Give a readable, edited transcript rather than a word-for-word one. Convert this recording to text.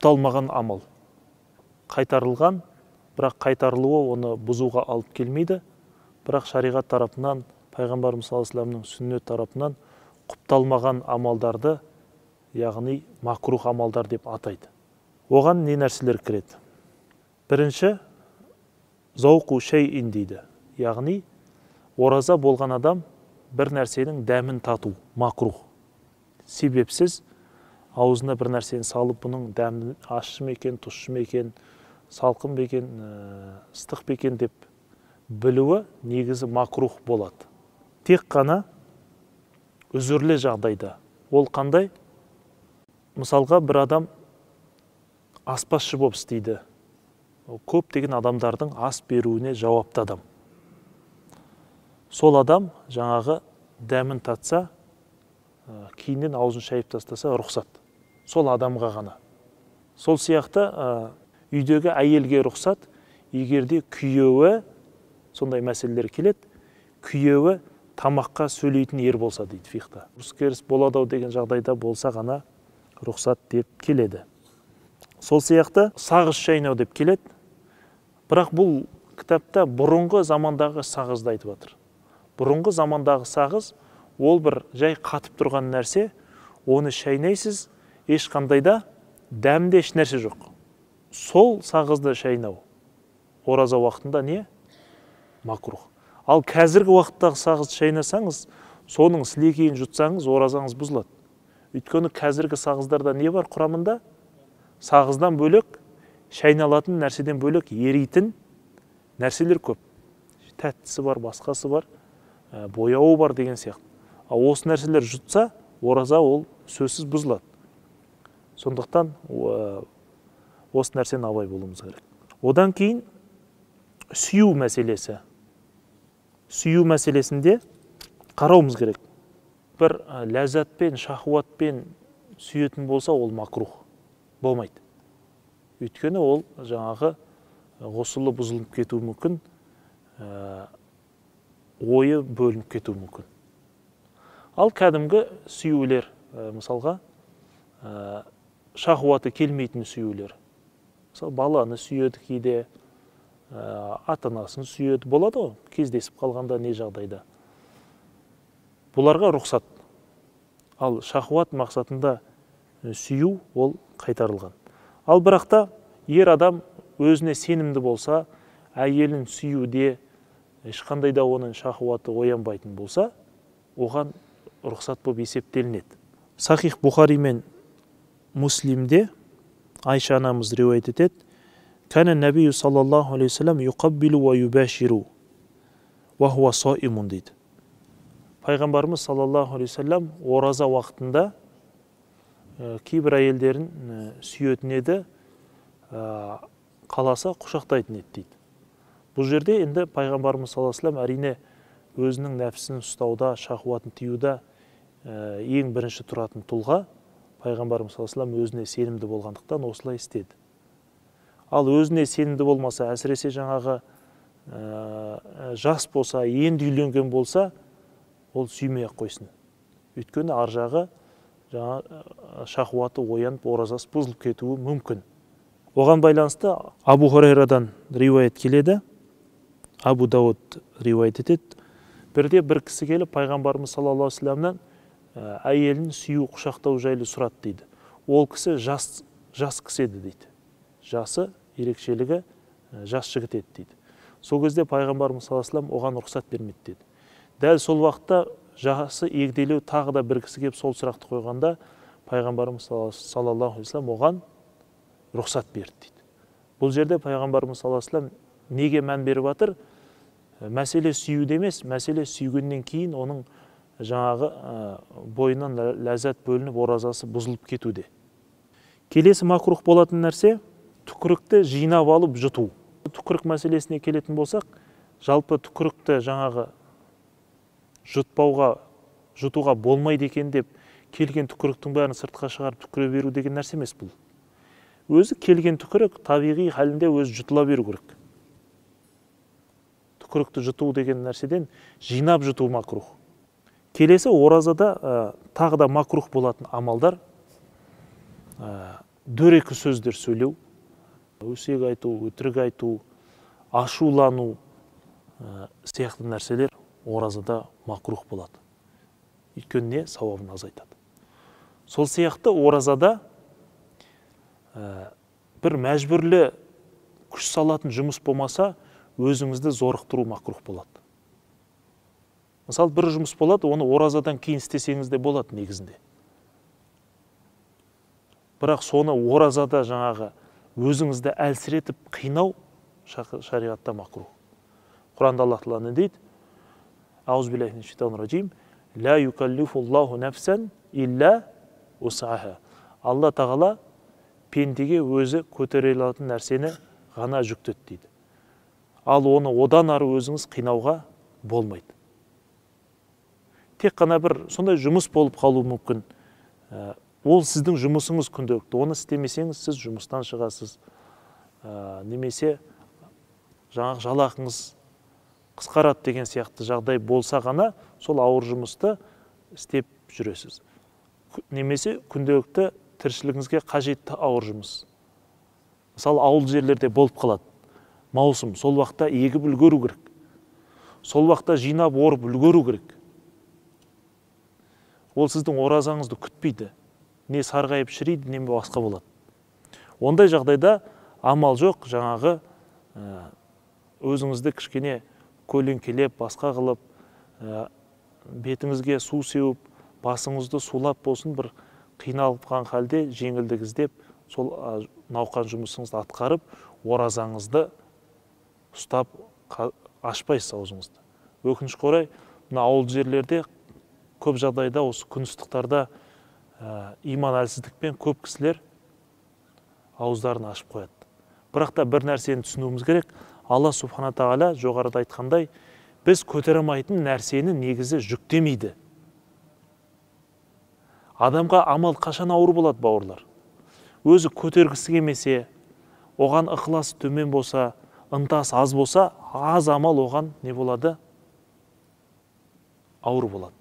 Құпталмаған амал. Қайтарылған, бірақ қайтарылуы оны бұзуға алып келмейді. Бірақ шариғат тарапынан, пайғамбарымыз саллаллаху алейхи вассаламның сүннет тарапынан құпталмаған амалдарды, яғни макрух амалдар деп атайды. Оған не нәрселер кіреді? Бірінші, зауқу шейин дейді. Яғни ораза болған адам бір нәрсенің дәмін тату, макрух. Себепсіз аузына бір нәрсені салып, бұның дәмі ащы ма екен, тұщы ма екен, салқын ба екен, ыстық па екен деп білуі негізі макрух болады. Тек қана үзірлі жағдайда. Ол қандай? Мысалға, бір адам аспазшы болып істейді. Көптеген адамдардың ас беруіне жауапты адам. Сол адам жаңағы дәмін татса, кейіннен аузын шайып тастаса рұқсат. Сол адамға ғана. Сол сияқты үйдегі әйелге рұқсат, егер де күйеуі, сондай мәселелер келеді, күйеуі тамаққа сөйлейтін ер болса дейді фихта. Ұрыс-керіс болады ау деген жағдайда болса ғана рұқсат деп келеді. Сол сияқты сағыз шайнау деп келеді. Бірақ бұл кітапта бұрынғы замандағы сағызды айтып жатыр. Бұрынғы замандағы сағыз ол бір жай қатып тұрған нәрсе, оны шайнайсыз, ешқандай да дәмде еш нәрсе жоқ. Сол сағызды шайнау ораза уақытында не? Макрух. Ал қазіргі уақыттағы сағызды шайнасаңыз, соның сілекейін жұтсаңыз, оразаңыз бұзылады. Өйткені қазіргі сағыздарда не бар құрамында? Сағыздан бөлек, шайналатын нәрседен бөлек еритін нәрселер көп. Тәттісі бар, басқасы бар, бояуы бар деген сияқты. Ал осы нәрселер жұтса, ораза ол сөзсіз бұзылады. Сондықтан осы нәрсені абай болуымыз керек. Одан кейін сүю мәселесі. Сүю мәселесінде қарауымыз керек. Бір ләззатпен, шахуатпен сүйетін болса, ол макрух болмайды. Өйткені ол жаңағы ғұсылы бұзылып кетуі мүмкін, ойы бөлініп кетуі мүмкін. Ал кәдімгі сүюлер, мысалға, шахуаты келмейтін сүюлер. Мысалы, баланы сүйеді кейде, ата-анасын сүйеді, болады ғой, кездесіп қалғанда не жағдайда. Бұларға рұқсат. Ал шахуат мақсатында сүю ол қайтарылған. Ал бірақ та ер адам өзіне сенімді болса, әйелін сүюде ешқандай да оның шахуаты оянбайтын болса, оған рұқсат болып есептелінеді. Сахих Бухари мен Муслимде Айша анамыз риуаят етеді. Кәне нәбию саллаллаху алейхи вассалам юқаббилу ва юбаширу ва хуа саимун дейді. Пайғамбарымыз саллаллаху алейхи вассалам ораза уақытында кейбір әйелдерін сүйетін еді, қаласа құшақтайтын еді дейді. Бұл жерде енді пайғамбарымыз саллаллаху алейхи вассалам әрине өзінің нәпсісін ұстауда, шахуатын тыюда ең бірінші тұратын тұлға. Пайғамбарымыз саллаллаху алейхи вассалам өзіне сенімді болғандықтан осылай істеді. Ал өзіне сенімді болмаса, әсіресе жаңағы жас болса, енді үйленген болса, ол сүймей-ақ қойсын. Өйткені ар жағы жаңа шахуаты оянып, оразасы бұзылып кетуі мүмкін. Оған байланысты Абу Хурайрадан риуаят келеді, Абу Дауд риуаят етеді. Бірде бір кісі келіп пайғамбарымыз саллаллаху алейхи вассаламнан әйелін сүю, құшақтау жайлы сұрады дейді. Ол кісі жас кісі еді дейді. Жасы ерекшелігі жас жігіт еді дейді. Сол кезде пайғамбарымыз саллаллаху алейхи вассалам оған рұқсат бермеді дейді. Дәл сол уақытта жасы егделеу тағы да бір кісі келіп сол сұрақты қойғанда пайғамбарымыз саллаллаху алейхи вассалам оған рұқсат берді дейді. Бұл жерде пайғамбарымыз саллаллаху алейхи вассалам неге мән беріп жатыр? Мәселе сүюде емес, мәселе сүйгеннен кейін оның жаңағы бойынан ләззат бөлініп, оразасы бұзылып кетуде. Келесі макрух болатын нәрсе түкірікті жинап алып жұту. Түкірік мәселесіне келетін болсақ, жалпы түкірікті жаңағы жұтуға болмайды екен деп келген түкіріктің бәрін сыртқа шығарып түкіре беру деген нәрсе емес бұл. Өзі келген түкірік табиғи халінде өзі жұтыла беру керек. Түкірікті жұту деген нәрседен жинап жұту макрух. Келесі оразада тағы да макрух болатын амалдар Дөрекі сөздер сөйлеу, өсек айту, өтірік айту, ашулану сияқты нәрселер оразада макрух болады. Өйткені не? Сауабын азайтады. Сол сияқты оразада бір мәжбүрлі күш салатын жұмыс болмаса, өзіңізді зорықтыру макрух болады. Мысалы, бір жұмыс болады, оны оразадан кейін істесеңіз де болады негізінде. Бірақ соны оразада жаңағы өзіңізді әлсіретіп қинау шариғатта макрух. Құранда Аллах тағала не дейді? Аузу биллахи минаш шайтанир ражим. Ла юкаллифуллаху нафсан илля усаха. Алла тағала пендеге өзі көтере алатын нәрсені ғана жүктеді дейді. Ал оны одан ары өзіңіз қинауға болмайды. Тек қана бір сондай жұмыс болып қалуы мүмкін. Ол сіздің жұмысыңыз күнделікті. Оны істемесеңіз, сіз жұмыстан шығасыз. Немесе жаңағы жалақыңыз қысқарады деген сияқты жағдай болса ғана сол ауыр жұмысты істеп жүресіз. Немесе күнделікті тіршілігіңізге қажетті ауыр жұмыс. Мысалы, ауыл жерлерде болып қалады. Маусым, сол уақытта егіп үлгеру керек. Сол уақытта жинап орып үлгеру керек. Ол сіздің оразаңызды күтпейді. Не сарғайып шіриді, не басқа болады. Ондай жағдайда амал жоқ, жаңағы өзіңізді кішкене көлеңкелеп, басқа қылып, бетіңізге су сеуіп, басыңызды сулап болсын бір қиналып қалған халде жеңілдік іздеп, сол науқан жұмысыңызды атқарып, оразаңызды ұстап ашпайсыз аузыңызды. Өкінішке орай, мына ауыл жерлерде көп жағдайда осы күн ыстықтарда иман әлсіздікпен көп кісілер ауыздарын ашып қояды. Бірақ та бір нәрсені түсінуіміз керек. Алла субхана тағала жоғарыда айтқандай, біз көтере алмайтын нәрсені негізі жүктемейді. Адамға амал қашан ауыр болады, бауырлар? Өзі көтергісі келмесе, оған ықыласы төмен болса, ынтасы аз болса, аз амал оған не болады? Ауыр болады.